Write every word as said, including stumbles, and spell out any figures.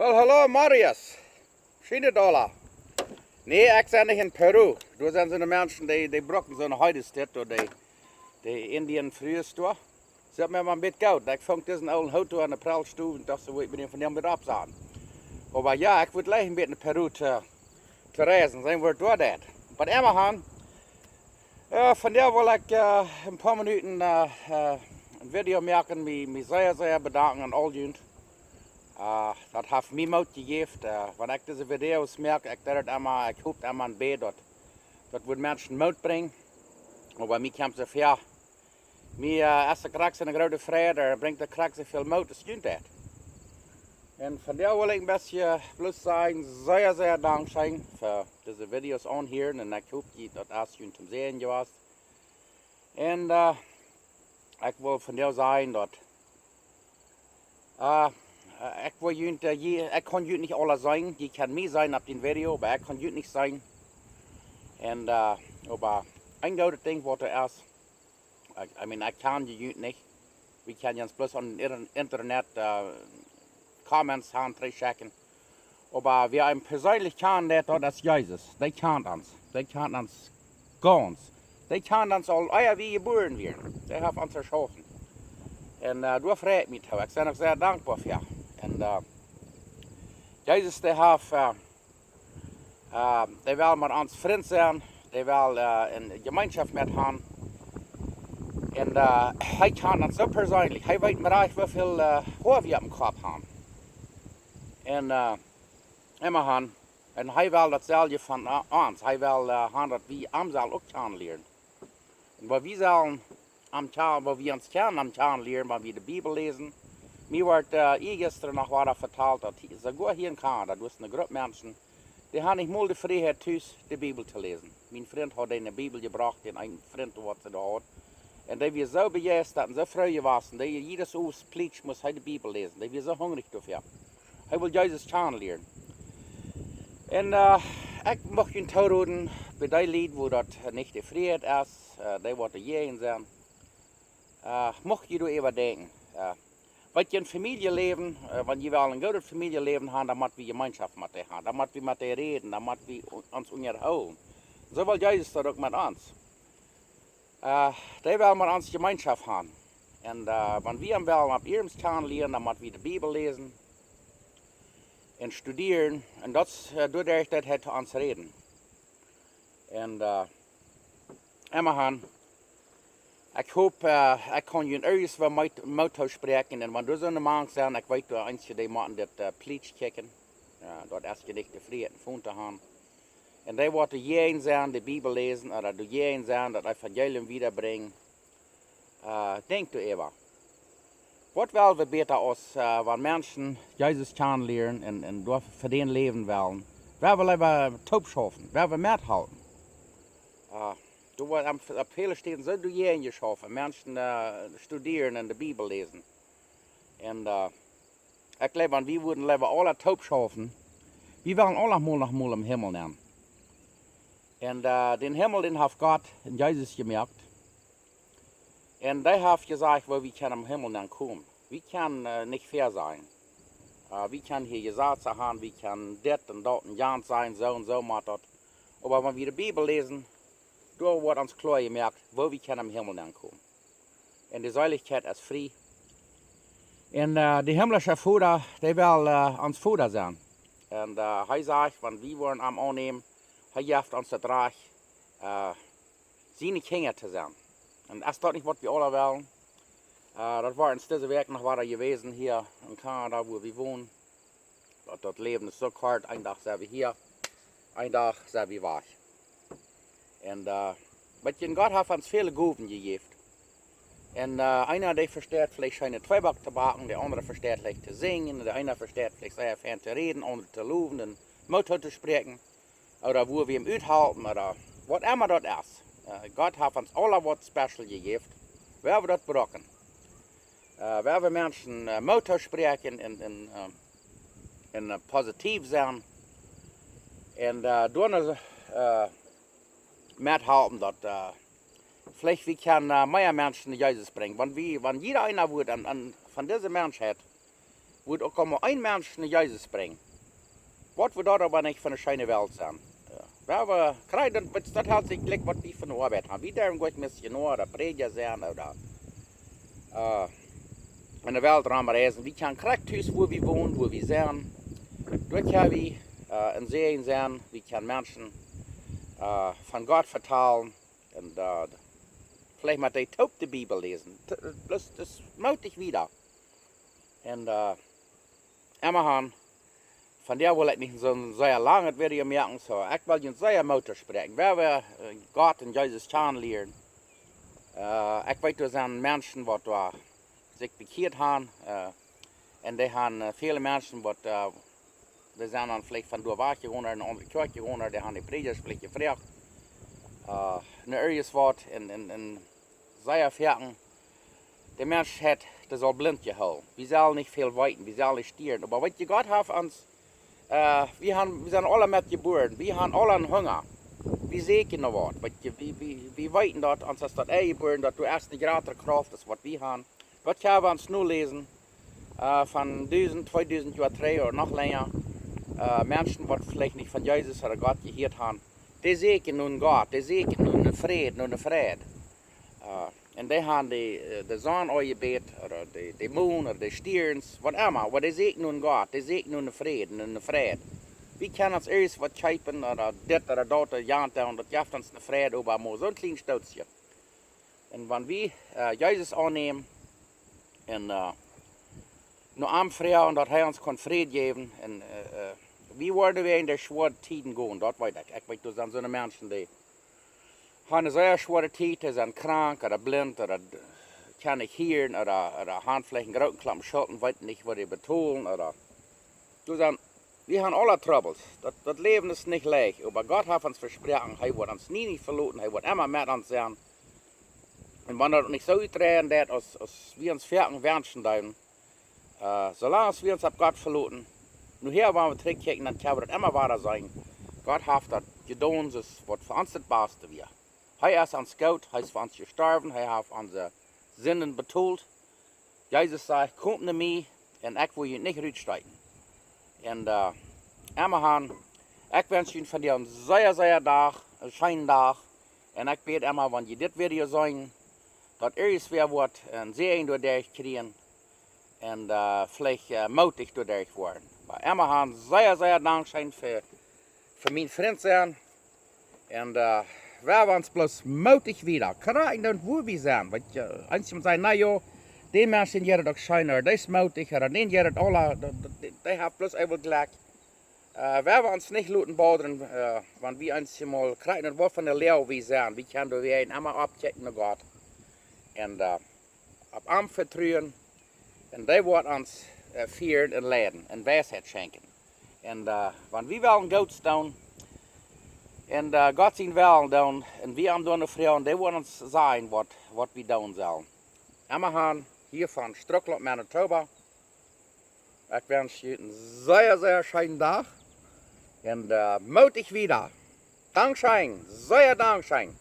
Well, hallo Marius. Schiene Dollar. Nä, ekj sie nich en Peru. Doa sent soone Menschen, dee, dee brucken soone Heidestaut, doa dee, dee Indian Frues doa. Sent mie mau een bät goot. Ekj funk disen oolen Hoot doa aun de Prellstow un docht soo, ekj mott dän von däm bät oppsaten. Oba jo, ekj wudd jleichen bät no Peru to, to reisen. Seenen woo daut doa deit. Oba emmahan, jo, vondoag well ekj, äh, een poa Minuten, äh, äh, een Video moaken, mie, mie sea, sea bedanken aun aul junt. Äh, daut haft mie Moot jejäft, äh, wan ekj dise Videos moak, ekj denkj daut emma, ekj hop emma un bäd daut, daut wudd Menschen Moot brinjen. Oba mie kjemt soo väl, mie, äh, es daut krakjt soone groote Freid, doa brinjt daut krakjt soo väl Moot aus junt daut. Un vondoag well ekj een bät bloos sajen, sea, sea dankscheen fa dise Videos aunhieren. Un ekj hop, jie, daut es junt toom Säajen jewast. Un, äh, ekj well vondoag sajen daut, äh, äh, ekj well junt, äh, jie, ekj kaun junt nich aula seenen. Jie kjennen mie seenen opp dän Video, oba ekj kaun junt nich seenen. Un, äh, oba een goodet Dinkj waut doa es, I, I mean, ekj kjan jie junt nich. Wie kjennen ons bloos aun Inter-, Internet, äh, Comments han trigjschekjen. Oba wäa am perseenlich kjant, daut, daut es Jesus. Dee kjant ons. Dee kjant ons gaunz. Dee kjant ons aul ea wie jebuaren wieren. Dee haft ons jeschaufen. Un, äh, doa frei ekj mie too. Ekj sie uk sea dankboa fa. Un, äh, Jesus, dee haft, äh, äh, dee well met ons Frint sennen, dee well, äh, eene Jemeenschoft met ons han. Un, äh, hee kjant ons soo perseenlich. Hee weet mau rajcht, woo väl, äh, Hoa wie oppem Kopp han. Un, äh, emmahan. Un hee well daut selwje von, äh, ons. Hee well, äh, han daut wie am sellen uk kjanen lieren. Un woo wie sellen am kjanen, woo wie ons kjennen am kjanen lieren, wan wie de Bibel läsen. Mie wort, äh, ea jistren noch wada vetalt, daut hia, soogoa hia en Kanada, doa es eene Grupp Menschen, dee han nich mol de Frieheit tus de Bibel to läsen. Mien Frint haud eene Bibel jebrocht, dän eenen Frint waut see doa haud. Un dee wia soo bejeistat un soo froo jewast, dee jiedes Owent plietsch must hee de Bibel läsen. Dee wia soo hungrich doafäa. Hee well Jesus kjanen lieren. Un, äh, ekj mucht junt tooroden, bie dee Lied, woo daut nich de Frieheit es, äh, dee waut doajäajen sent, äh, mucht jie doa äwadenkjen. Äh, waut jie en Famieljeläwen, äh, wan jie wellen een goodet Famieljeläwen han, dan mott wie Jemeenschoft met dee han. Dan mott wie met dee räden, dan mott wie u-, ons unjahoolen. Soo well Jesus daut uk met ons. Äh, dee well met ons Jemeenschoft han. Un, äh, wan wie am wellen opp iernst kjanen lieren, dan mott wie de Bibel läsen un studieren. Un daut, äh, doaderch daut hee to ons räden. Un, äh, emmahan, ekj hop, äh, ekj kaun junt irjentwoo Moot, Moot toospräakjen. Un wan doa soone mank sent, ekj weet, doa eenje, dee motten dit, äh, plietsch kjikjen. Jo, daut es je nich de Frieheit, een Phone to han. Un dee waut doajäajen sent, de Bibel läsen, ooda doajäajen sent, daut Evangelium wiedabrinjen. Äh, denkj doaräwa. Waut well wie bäta aus, äh, wan Menschen Jesus kjanen lieren un, un doa fa dän läwen wellen? Well wie leewa toop schaufen? Well wie methalpen? Äh, doa woat aun, opp väle Städen soo doajäajen jeschauft, Menschen, äh, studieren un de Bibel läsen. Un, äh, ekj jleew, wan wie wudden leewa aula toop schaufen, wie wellen aula mol noch mol em Himmel nenn. Un, äh, dän Himmel, dän haft Gott un Jesus jemoakt. Un dee haft jesajcht, woo wie kjennen em Himmel nenn komen. Wie kjennen, äh, nich väa sennen. Äh, wie kjennen hia Jesazen han, wie kjennen dit un daut un jant sennen, soo un soo mott daut. Oba wan wie de Bibel läsen, doa woat ons kloa jemoakt, woo wie kjennen em Himmel nenn komen. Un de Seelichkjeit es frie. Un, äh, de himlische Voda, dee well, äh, ons Voda sennen. Un, äh, hee sajcht, wan wie woaren am aunnämen, hee jeft ons daut Rajcht, äh, siene Kjinja to sennen. Un es daut nich waut wie aula wellen? Äh, daut wia ons dise Wäakj noch wada jewast hia en Kanada, wua wie wonen. Daut, daut Läwen es soo kort, een Dach sent wie hia, een Dach sent wie wajch. Un, äh, waut jie, Gott haft ons väle Gowen jejäft. Un, äh, eena, dee vesteit veleicht scheene Tweeback to backen, de aundre vesteit veleicht to sinjen, de eena vesteit veleicht sea fein to räden, aundre to lowen un Moot to spräakjen. Ooda woo wie am uthalpen, ooda waut emma daut es. Äh, Gott haft ons aula waut special jejäft, woo wie daut brucken. Äh, woo wie Menschen, äh, Moot toospräakjen un, un, äh, un, äh, positiev sennen. Un, äh, doano, äh, methalpen daut, äh, veleicht wie kjennen, äh, mea Menschen no Jesus brinjen. Wan wie, wan jieda eena wudd aun, aun, von dise Menschheit Wudd uk mau een Mensch no Jesus brinjen. Waut wudd daut oba nich fa eene scheene Welt sennen. Jo. Well, wie kjrieen daut, daut helt sikj jlikj waut wie fa eene Oabeit haben. Wie derwen goanich Missionoa ooda Prädja sennen ooda, äh, enne Welt romreisen. Wie kjennen krakjt tus, wua wie wonen, wua wie sent. Doa kjenn wie, äh, een Säajen sennen, wie kjennen Menschen, äh, von Gott vetalen. Un, äh, veleicht mau dee toop de Bibel läsen. T-, bloos, daut moot ekj wieda. Un, äh, emmahan, vondoag well ekj nich soon sea langet Video moaken, soo ekj well junt sea Moot toospräakjen. Wie haben, äh, Gott un Jesus kjanen lieren. Äh, ekj weet, doa sent Menschen waut doa sikj bekjieet haben, äh, un dee haben, äh, väle Menschen waut, äh, dee sent dan veleicht von doa wajch jegonen, no eene aundre Kjoakj jegonen, dee haben de Prädja veleicht jefroacht, äh, no irjent waut, un, un, un sea foaken, de Mensch haft, dee saul blint jehoolen. Wie sellen nich väl weeten, wie sellen nich stieren. Oba weet jie, Gott haft ons, äh, wie haben, wie sent aula met jebuaren, wie haben aula een Hunga. Wie sieekjen no waut. Weet jie, wie, wie, wie weeten daut, ons es daut enjebuaren, daut doa es eene jratre Krauft es waut wie haben. Daut kjenn wie ons noläsen, äh, von dusent, tweedusent Joa trigj ooda noch lenja. Äh, Menschen waut veleicht nich von Jesus ooda Gott jehieet haben, dee sieekjen no Gott, dee sieekjen no Fräd, no Fräd. Äh, un dee haben de, äh, de Sonn aunjebät, ooda de, de Moon, ooda de Stierns, waut emma, oba dee sieekjen no Gott, dee sieekjen no Fräd, no Fräd. Wie kjennen ons irjent waut kjeepen, ooda dit, ooda daut, ooda jant, un daut jeft ons eene Fräd, oba mau soon kjlien Stootje. Un wan wie, äh, Jesus aunnämen un, äh, no am froagen, daut hee ons kaun Fräd jäwen, un, äh, äh, wie woaren wada derch schwoare Tieden gonen, daut weet ekj. Ekj weet, doa sent soone Menschen, dee haben eene sea schwoare Tiet, dee sent krank ooda blint ooda d-, kjennen nich hieren ooda, ooda haben veleicht een grooten Klomp Schult un weeten nich, waut dee betolen ooda, doa sent, wie haben aula Trubbels. Daut, daut Läwen es nich leicht, oba Gott haft ons vesproaken, hee woat ons nie nich veloten, hee woat emma met ons sennen. Un wan daut nich soo utdreien deit, aus, aus wie ons foaken wenschen doonen, äh, soo lang aus wie ons opp Gott veloten, nu hia, wan wie trigjkjikjen, dan kjenn wie daut emma wada seenen. Gott haft daut jedonen, soo aus waut fa ons daut baste wia. Hee es ons goot, hee es fa ons jestorwen, hee haft onse Sinden betolt. Jesus sajcht: "Komt no mie un ekj woa junt nich rutstoten." Un, äh, emmahan, ekj wensch junt vondoag een sea, sea Dach, een scheenen Dach. Un ekj bäd emma, wan jie dit Video seenen, daut irjentwäa woat een Säajen doaderch kjrieen un, äh, veleicht, äh, mootich doaderch woaren. Oba emmahan, sea, sea dankscheen fa, fa mien Frint sennen. Un, äh, wie woaren ons bloos mootich wieda. Krakjt dan, wua wie sent. Weet jie, eenje sajen: "Na jo, dee Mensch, dän jeit daut uk scheen, ooda dee es mootich, ooda dän jeit daut aula, dee, dee, dee haft bloos eewjet Jlekj." Äh, wie woaren ons nich loten bothern, äh, wan wie eenjemol krakjt dan, waut fa eene Loag wie sent. Wie kjennen doa wada emma oppkjikjen no Gott. Un, äh, opp am vetruen. Un dee woat ons, äh, fieren un leiden un Weisheit schenkjen. Un, äh, wan wie wellen Goots doonen un, äh, Gott sienen Wellen doonen, un wie am doano froagen, dee woat ons sajen, waut, waut wie doonen sellen. Emmahan, hia von Strucklaunt, Manitoba. Ekj wensch junt een sea, sea scheenen Dach. Un, äh, mootich wieda. Dankscheen, sea dankscheen.